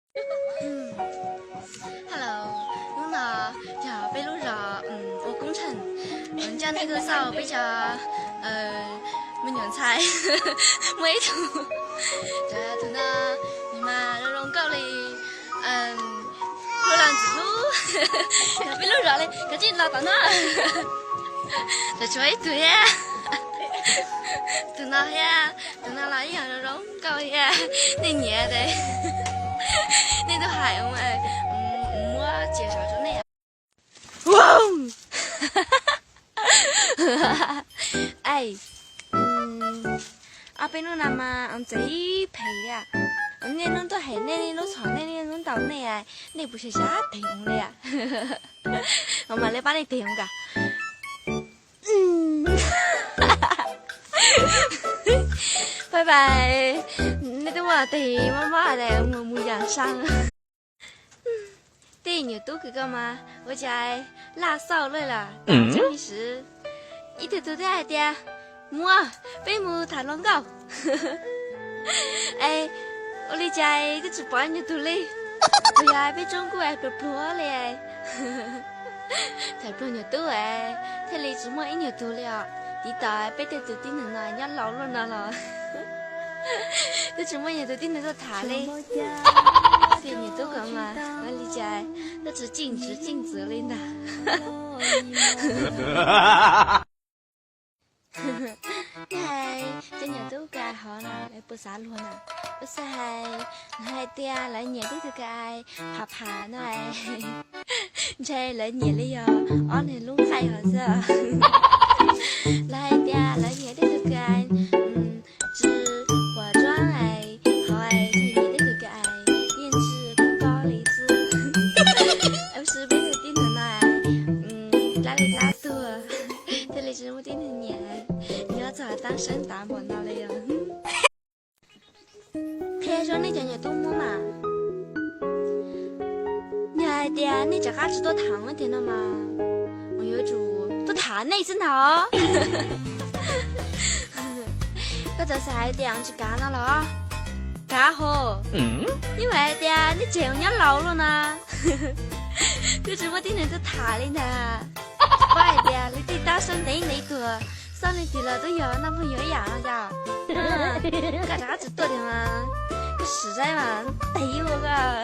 Hello, hnub no yog peb lub zos ua koob tsheej, coj nej tuaj xauj peb cov me nyuam ntxhais. Muaj ib tug, tus no nws mas zoo zoo nkauj li, hlub los ntxim hlub. Yog peb lub zos li, koj cia li los tom no. Tseem tshuav ib tug thiab, tus no thiab, tus no los ib yam zoo zoo nkauj thiab. Nej nyiam ces nej tuaj hais, muab cia saum rau nej. Ob peb hnub no mas txawv ib phem li. Nej lub ntuj hem, nej lub txhom, nej lub ntaus, nej, nej puas xav xav phem li? Mam li pab nej phem kom. Bye bye. Nej twb muaj tes mob mob es mus mus yam sa. Tej nyuam tub kws ko mas ua cas laj xauj luaj li lawm. Ib tug tug twb hais tias, muam, peb mus tham hluas nkauj. Es ua li cas twb tsis pom nyuag tug li? Puas yog peb tsoob kuj pluag pluag li? Tham pluag nyuag tub thiaj li tsis muaj ib nyuag tug li os. Tiv tauj peb tej tus tib neeg no nyob laus luaj no los twb tsis muaj nyuag tus tib neeg tuaj tham li. Tej nyuag tub ko mas ua li cas twb tsis ceeb tsum ceeb tsum li ntag. Nej hais cov nyuam tub kws hauv no lawv puas xav luag na? Ua xwb hais, hais tias lawv nyiam tej tug kws pham pham no, ntshe lawv nyiam li yog ob niag lub nqaij hauv xwb. Lawv hais tias lawv nyiam tej tug kws tsis huam tsuab hauv, nyiam tej tug kws yeej tsis kub kob li xwb. Tab sis peb tug tib neeg no dab li dab tuag, thiaj li tsis muaj tib neeg nyiam, nyob txog tab seeb tas npaum no li os. Qhia rau nej cov nyuam tub Hmoob mas, yog hais tias nej rov qab tsis tuaj tham tiag no mas, kuv yuav tsum tuaj tham nej xwb ntag. Koj txawm xav hais tias tsis kav no los kav hos, yeej hais tias nej tseem nyob laus luaj no, twb tsis muaj tib neeg tuaj tham li ntag. Paub hais tias lawv tej tab seeb ntev ntev tuag, xauj leej twg los twb yog noj phooj ywg ib yam no yom. Koj rov qab tsis tuaj tiag mas, koj sim saib mas tes ua koj.